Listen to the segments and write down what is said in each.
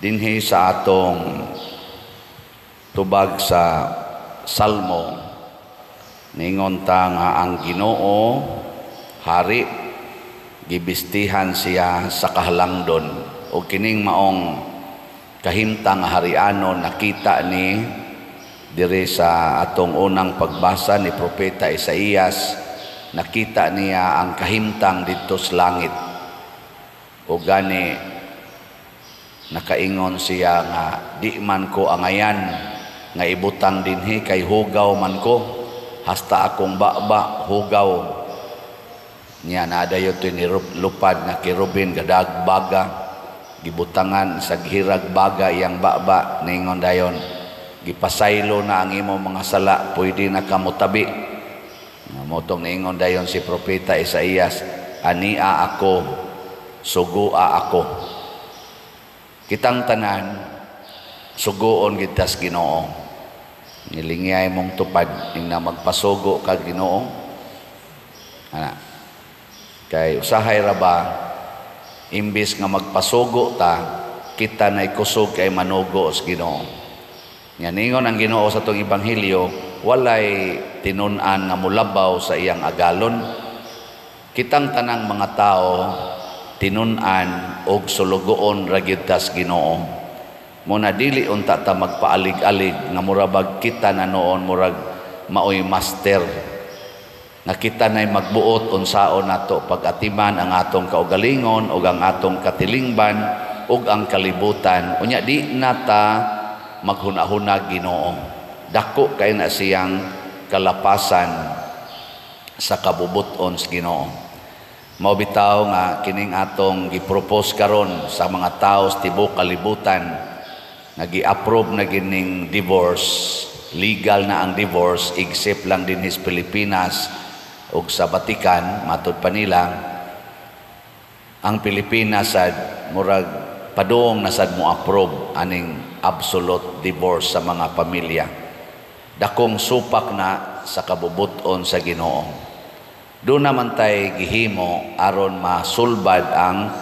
Dinhi sa atong tubag sa Salmo, ningon ta nga ang Ginoo hari, gibistihan siya sa kahalangdon, ug kining maong kahimtang nga harianon nakita ni diri sa atong unang pagbasa ni Propeta Isaías. Nakita niya ang kahimtang didto sa langit, ug gani nakaingon siya nga di man ko angayan nga ibutang dinhi kay hugaw man ko, hasta akong baba hugaw niya. Nadayo to ni lupad nga kerubin, gadag baga, gibutangan sa hirag baga iyang baba. Ningon dayon, "Gipasaylo na ang imong mga sala, pwede na ka motabi." Mao tong niingon dayon si Propeta Isaías, "Ania ako, sugua ako." Kitang tanan suguon kita sa Ginoo. Nilingyay mong tupad ning na magpasugo kag Ginoo ana, kay usahay ra ba, imbis nga magpasugo ta, kita nay kusog kay manugo sa Ginoo. Nga ningon ang Ginoo sa atong ebanghelyo, walay tinun-an nga mulabaw sa iyang agalon. Kitang tanang mga tao tinun-an og sulugoon ra gyud ta sa Ginoo. Muna dili unta ta magpaalig-alig nga murabag kita na noon murag maoy master nga kita na'y magbuot unsaon nato pag-atiman ang atong kaugalingon ug ang atong katilingban ug ang kalibutan. Unya di na ta maghuna-huna Ginoo. Dako kay na siyang kalapasan sa kabubuton sa Ginoo. Mao bitaw nga kining atong gi-propose karon sa mga tao sa tibuok kalibutan nga gi-approve na gining divorce, legal na ang divorce except lang dinhi sa Pilipinas ug sa Vatican. Matud pa nila ang Pilipinas sad murag padung na sad mo approve aning absolute divorce sa mga pamilya. Dakong supak na sa kabubuton sa Ginoo. Doon naman tay gihimo aron masulbad ang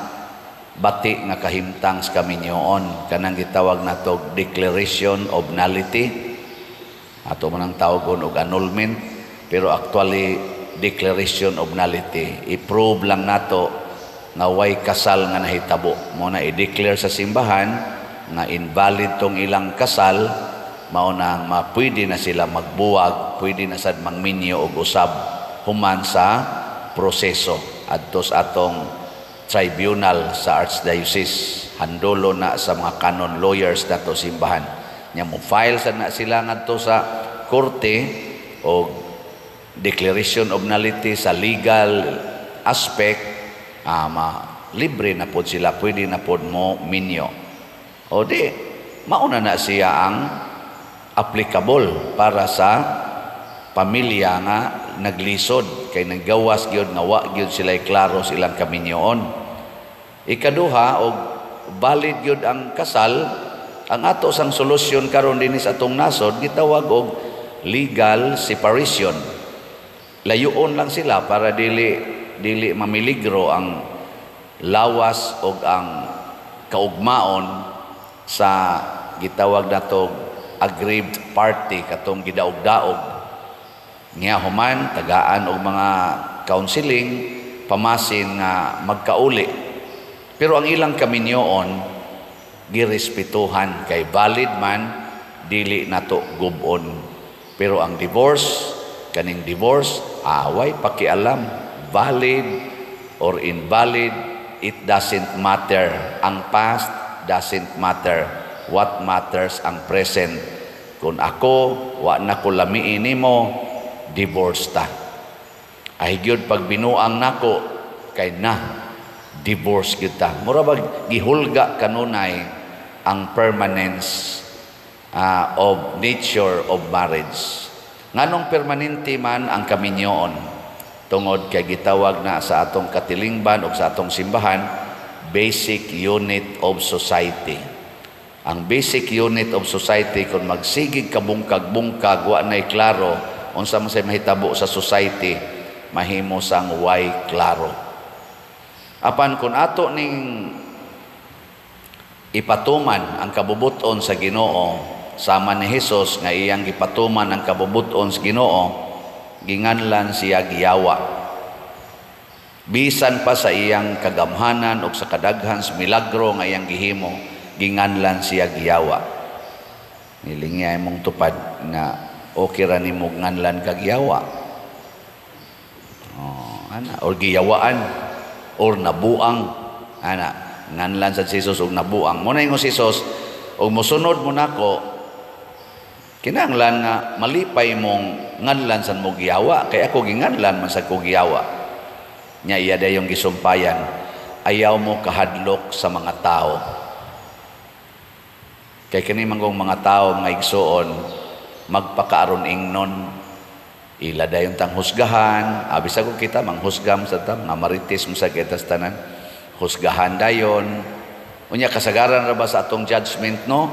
bati nga kahimtang sa kaminyoon, kanang gitawag nato declaration of nullity. Ato man ang tawagon og annulment, pero actually declaration of nullity. I-prove lang nato nga way kasal nga nahitabo. Mo na i-declare sa simbahan nga invalid tong ilang kasal, mao nang mapwede na sila magbuwag, pwede na sad mangminyo og usab human sa proseso adto sa atong tribunal sa Archdiocese. Handolo na sa mga canon lawyers nato simbahan nya mo file sa na sila ngadto sa korte og declaration of nullity. Sa legal aspect, ma libre na pod sila, pwede na pod mo minyo. O di mauna na siya ang applicable para sa pamilya nga naglisod kay naggawas gyud nga wa gyud sila klaro sa ilang kaminyoon. Ikaduha, og valid gyud ang kasal, ang ato sang solusyon karon dinhi sa atong nasod gitawag og legal separation. Layuon lang sila para dili dili mamiligro ang lawas og ang kaugmaon sa gitawag nato aggrieved party, katong gidaog-daog niya. Human tagaan og mga counseling, pamasin nga magkauli, pero ang ilang kaminyoon girespetuhan kay valid man, dili nato gubon. Pero ang divorce, kaning divorce, away pakialam valid or invalid, it doesn't matter. Ang past doesn't matter. What matters ang present. Kung ako wa na ko lamiin nimo, divorce ta. Ay gyud pag binuang nako kay na divorce gyud ta. Mura bag gihulga kanunay ang permanence of nature of marriage. Nganong permanente man ang kaminyoon? Tungod kay gitawag na sa atong katilingban o sa atong simbahan basic unit of society. Ang basic unit of society, kung magsigig kabungkag-bungkag, wa na'y klaro, unsa man say mahitabo sa society? Mahimo sang way klaro. Apan kung ato ning Ipatuman ang kabubuton sa Ginoo, sama ni Hesus nga iyang gipatuman ang kabubuton sa Ginoo, ginganlan siya giyawa. Bisan pa sa iyang kagamhanan o sa kadaghan sa milagro nga iyang gihimo, ginganlan siya giyawa. Nilingya imong tupad nga okay ra nimo nganlan kag yawa. Oh, ana, or giyawaan or nabuang, ana, nganlan sa Jesus og nabuang. Mo na ingon si Jesus, og mosunod mo nako, kinahanglan nga malipay mong nganlan san mo giyawa, kay ako ginganlan man sa ko giyawa. Nya iya dayong gisumpayan, ayaw mo kahadlok sa mga tao. Kay kini manggong mga tao, mga igsuon, magpakaaron ingnon, ila dayon tang husgahan, abi sa kita manghusgam sa ta, mga marites mo sa kita sa tanan. Husgahan dayon. Unya kasagaran ra ba sa atong judgment, no?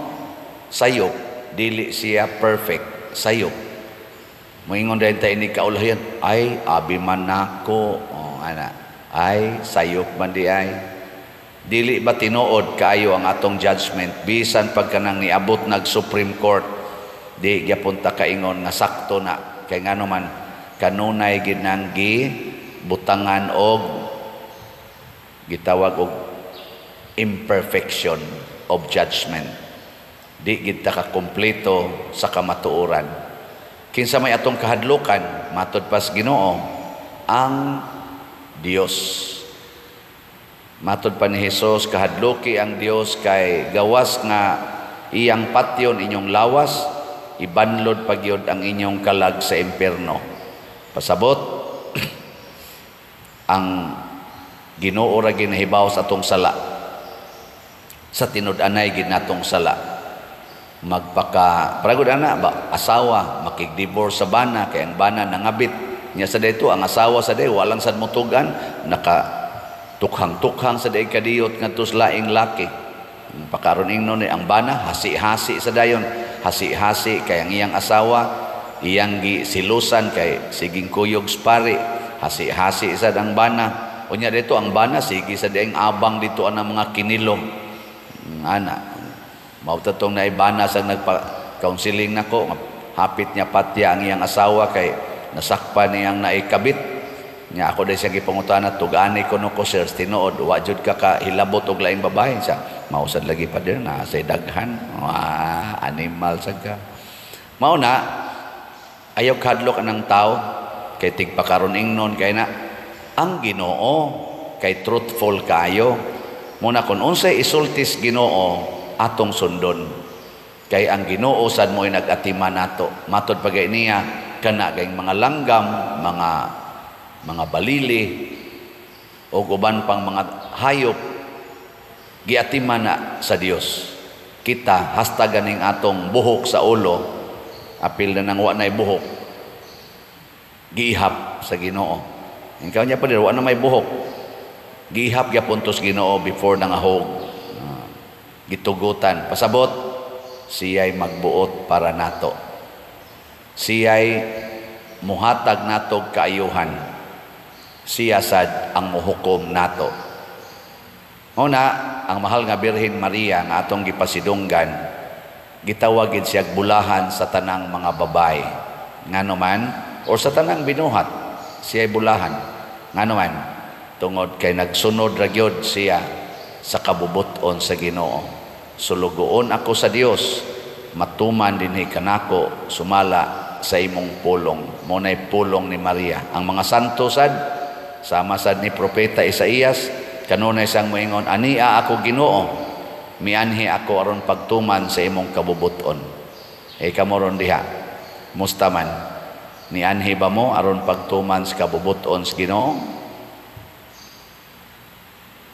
Sayop, dili siya perfect, sayop. Moingon dayon ta ini kaulahan, "Ay, abi man nako." Oh, ana. "Ay, sayop man di ay." Dili ba tinuod kaayo ang atong judgment, bisan pag kanang niabot nag Supreme Court, di gyapon ta kaingon nga sakto na, kay ngano man kanunay gid nang gi butangan og gitawag og imperfection of judgment. Di gid ta kakumpleto sa kamatuoran. Kinsa may atong kahadlukan? Matod pas Ginoo, ang Dios. Matod pa ni Hesus, kahadluki ang Dios kay gawas nga iyang patyon inyong lawas, ibanlod pagyod ang inyong kalag sa impierno. Pasabot, ang Ginoo ra ginahibaw sa atong sala. Sa tinud-anay gid natong sala. Magpaka paragod ana ba, asawa makig-divorce sa bana kay ang bana nangabit niya sa dito, ang asawa sa day walang sad motugan, naka tukhang-tukhang sa day kadiyot ngadto sa laing laki. Pakaron ingnon ni ang bana hasi-hasi sa dayon, hasi-hasi kay ang iyang asawa iyang gi silusan kay siging kuyog spari, hasi-hasi sad ang bana. Unya dito ang bana sige sa dieng abang dito ang mga kinilom. Ana. Mao tong naibana sa nagpa-counseling nako, hapit niya patya ang iyang asawa kay nasakpan niyang naikabit. Nya ako dai siya gipangutana, "Tugani kuno ko, sir, tinuod wa jud ka kahilabot og laing babae?" Siya, "Mausad lagi pa dir na say daghan." Wah, animal sad ka. Mao na ayaw kadlok anang tao kay tigpakaron ingnon kay na ang Ginoo kay truthful kayo. Muna kun unsay isultis Ginoo, atong sundon. Kay ang Ginoo sad mo'y nag-atiman nato. Matod pa niya kana kay mga langgam, mga balili o uban pang mga hayop, giatiman na sa Dios. Kita hasta ganing atong buhok sa ulo, apil na nang wa nay buhok, giihap sa Ginoo. Ikaw niya pa wa na may buhok. Gihap gyapon to sa Ginoo before nangahog. Gitugutan. Pasabot, siya'y magbuot para nato. Siya'y muhatag natog kaayuhan. Siya sad ang muhukom nato. Una, ang mahal nga Birhen Maria nga atong gipasidunggan, gitawag gid siya bulahan sa tanang mga babae. Ngano man, or sa tanang binuhat, siya'y bulahan. Ngano man, tungod kay nagsunod ra gyud siya sa kabubuton sa Ginoo. "Sulugoon ako sa Dios, matuman dinhi kanako sumala sa imong pulong." Mo nay pulong ni Maria. Ang mga santo sad, sama sad ni propeta Isaías, kanunay siyang moingon, "Ania ako Ginoo, mianhi ako aron pagtuman sa imong kabubuton." E kamo ron diha, musta man? Nianhi ba mo aron pagtuman sa kabubuton sa Ginoo?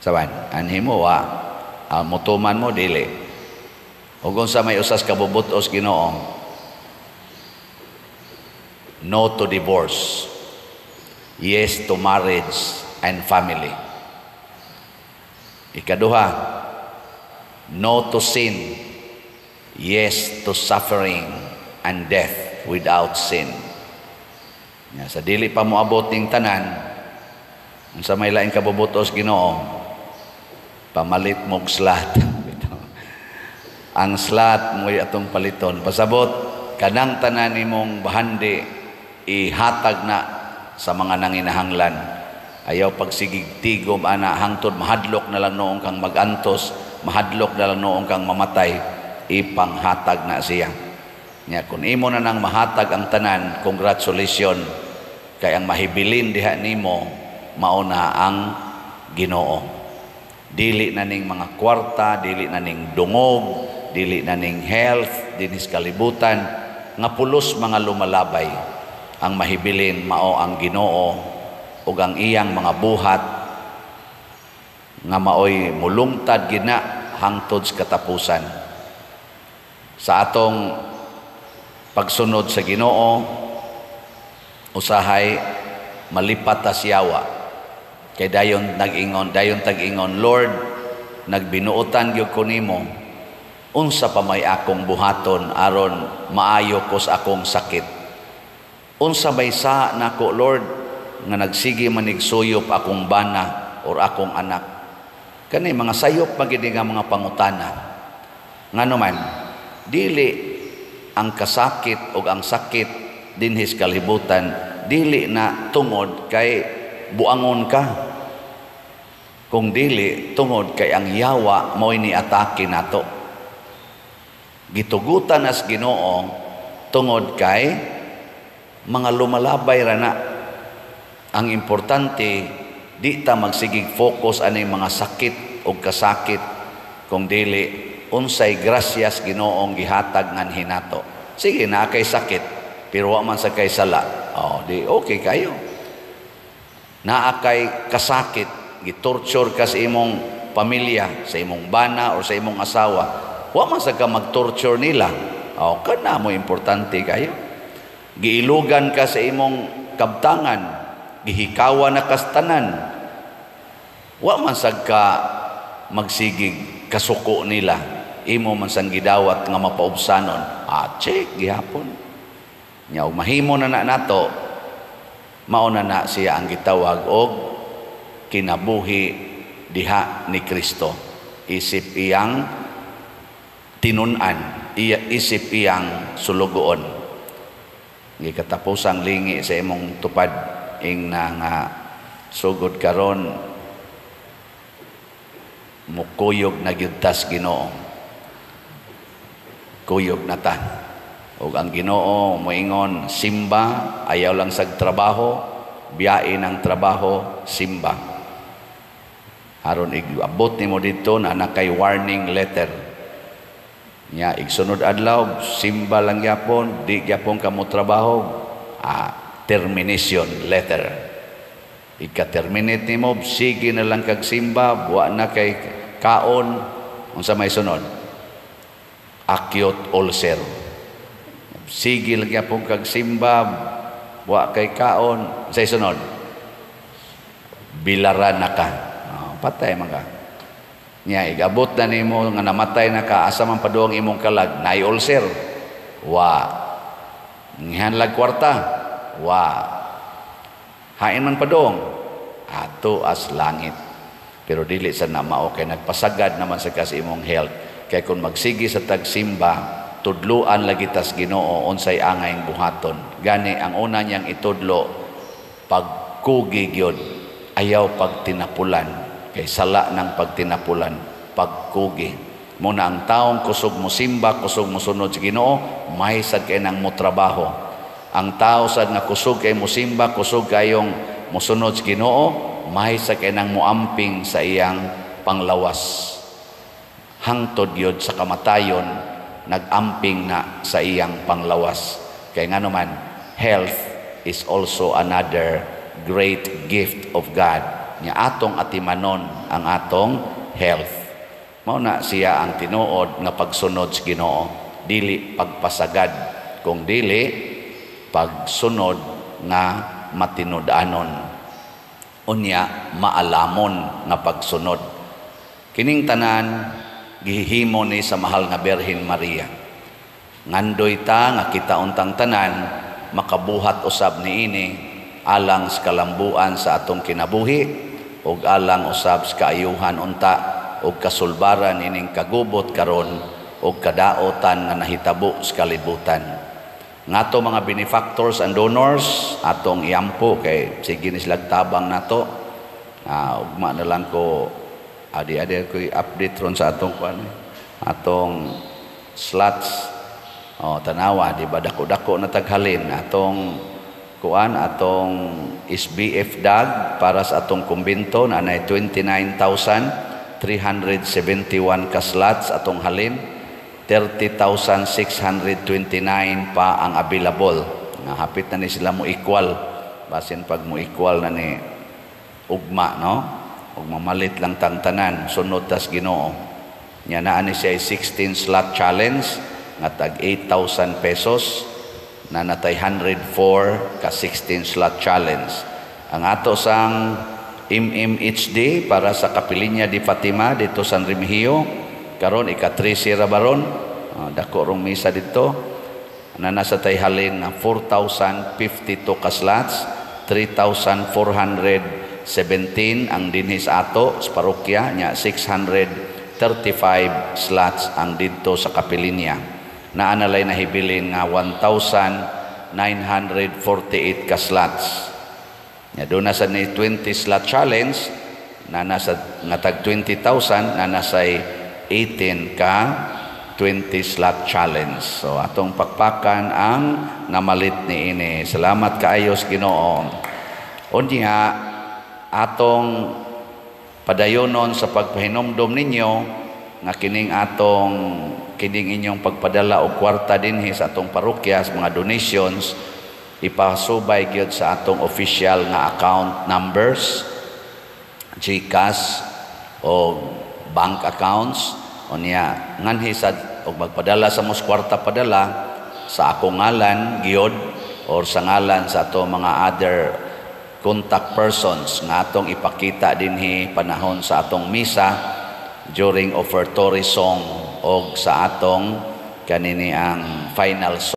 Saban, anhi mo wa, mutuman mo dili. Ug unsa may usas kabubuton sa Ginoo? No to divorce. Yes to marriage and family. Ikaduha, no to sin. Yes to suffering and death without sin. Ya, sa dili pa moabot ning tanan, unsa may laing kabubutos Ginoo, pamalit mog slat. Ang slot mo'y atong paliton. Pasabot, kanang tanan nimong bahandi, ihatag na sa mga nanginahanglan. Ayaw pagsigig tigom ana hangtod mahadlok na lang noong kang magantos, mahadlok na lang noong kang mamatay, ipanghatag na siya. Nya kung imo na nang mahatag ang tanan, congratulations, kay ang mahibilin diha nimo mao na ang Ginoo. Dili na ning mga kwarta, dili na ning dungog, dili na ning health dinis kalibutan nga pulos mga lumalabay. Ang mahibilin mao ang Ginoo ug ang iyang mga buhat nga maoy mulungtad gina hangtod sa katapusan. Sa atong pagsunod sa Ginoo, usahay malipat ta siyawa. Kay dayon nag-ingon, dayon tag-ingon, "Lord, nagbinuotan gyud ko nimo. Unsa pa may akong buhaton aron maayo ko sa akong sakit? Unsa may sa nako, Lord, nga nagsige manig suyop akong bana or akong anak?" Kani mga sayop magid nga mga pangutana. Ngano man, dili ang kasakit o ang sakit dinhis kalibutan, dili na tungod kay buangon ka, kung dili tungod kay ang yawa mo'y ni-atake nato. Gitugutan as Ginoo tungod kay mga lumalabay ra na. Ang importante, di ta magsigig focus ani mga sakit o kasakit, kung dili unsay grasyas Ginoong gihatag nganhi nato. Sige na kay sakit, pero wa man sa kay sala. Oh, di okay kayo. Naa kay kasakit, gitorture ka sa imong pamilya, sa imong bana or sa imong asawa. Wa man sa ka mag-torture nila. Oh, kana mo importante kayo. Giilugan ka sa imong kabtangan, gihikawan na kastanan. Wa man sad ka magsigig kasuko nila. Imo man sang gidawat nga mapaubsanon. Ah, check gihapon. Nya mahimo na na nato, mao na na siya ang gitawag og kinabuhi diha ni Kristo. Isip iyang tinun-an, iya isip iyang sulugoon. Gikatapusang lingi sa imong tupad ing na nga sugod karon mukuyog na gyud tas Ginoo. Kuyog na ta. Ug ang Ginoo moingon, simba, ayaw lang sag trabaho, biyain ang trabaho, simba. Aron igabot nimo didto na kay warning letter. Nya igsunod adlaw simba lang gyapon, di gyapon ka mo trabaho, termination letter. Ika-terminate nimo, sige na lang kag simba, wa na kay kaon, unsa may sunod? Acute ulcer. Sige lang gyapon kag simba, wa kay kaon, unsay sunod? Bilaran na ka. Oh, patay man ka. Nya igabot na nimo nga namatay na ka, asa man paduong imong kalag, naay ulcer? Wa. Ngihanlag kwarta? Wa. Hain man padong? Ato as langit. Pero dili sa na mao kay nagpasagad naman sa kas imong health. Kay kung magsigi sa tagsimba, tudluan lagi tas Ginoo unsay angayng buhaton. Gani ang una niyang itudlo, pagkugi gyud, ayaw pagtinapulan. Kay sala ng pagtinapulan, pagkugi. Muna ang taong kusog mo simba, kusog mo sunod sa Ginoo, may sad kay nang mo trabaho. Ang tao sad nga kusog kay mo simba, kusog kayong mosunod sa Ginoo, may sad kay nang moamping sa iyang panglawas. Hangtod yod sa kamatayon, nag-amping na sa iyang panglawas. Kay ngano man, health is also another great gift of God. Nya atong atimanon ang atong health. Mao na siya ang tinuod nga pagsunod sa Ginoo, dili pagpasagad, kung dili pagsunod nga matinud-anon. Unya maalamon nga pagsunod. Kining tanan gihimo ni sa mahal nga Birhen Maria. Ngandoy ta nga kita untang tanan makabuhat usab niini alang sa kalambuan sa atong kinabuhi ug alang usab sa kaayuhan unta ug kasulbaran ining kagubot karon. og kadaotan nga nahitabo sa kalibutan. Nga ato mga benefactors and donors, atong iampo kay sige ni sila tabang nato. Ugma na lang ko, adi-adi ko i-update ron sa atong kuan, atong slots. Oh, tanawa, di ba dako-dako na taghalin atong kuan, atong SBF DAG para sa atong kumbento na nay 29,371 ka slots atong halin, 30,629 pa ang available. Nga hapit na ni sila mo equal. Basin pag mo equal na ni ugma, no? Ug mamalit lang tang tanan, sunod tas Ginoo. Nya naa ni siya 16 slot challenge nga tag 8,000 pesos na natay 104 ka 16 slot challenge. Ang ato sang MMHD para sa Kapilinya di Fatima dito San Remigio karon ika-13 ra baron, dako rong misa dito na nasa tay halin na 4,052 ka slots, 3,417 ang dinhi sa ato sa parokya nya, 635 slots ang didto sa Kapilinya. Naa na lay nahibilin nga 1,948 ka slots. Nya doon na sa ni 20 slot challenge na nasa nga tag 20,000, na nasay 18 ka 20 slot challenge. So atong pakpakan ang namalit ni ini. Salamat kaayos Ginoo. Unya atong padayonon sa pagpahinomdom ninyo nga kining atong kining inyong pagpadala og kwarta dinhi sa atong parokya, sa mga donations, ipasubay gyud sa atong official nga account numbers, GCash o bank accounts. Unya nganhi sad og magpadala sa mos kwarta, padala sa akong ngalan gyud or sa ngalan sa ato mga other contact persons nga atong ipakita dinhi panahon sa atong misa during offertory song og sa atong kanini ang final song.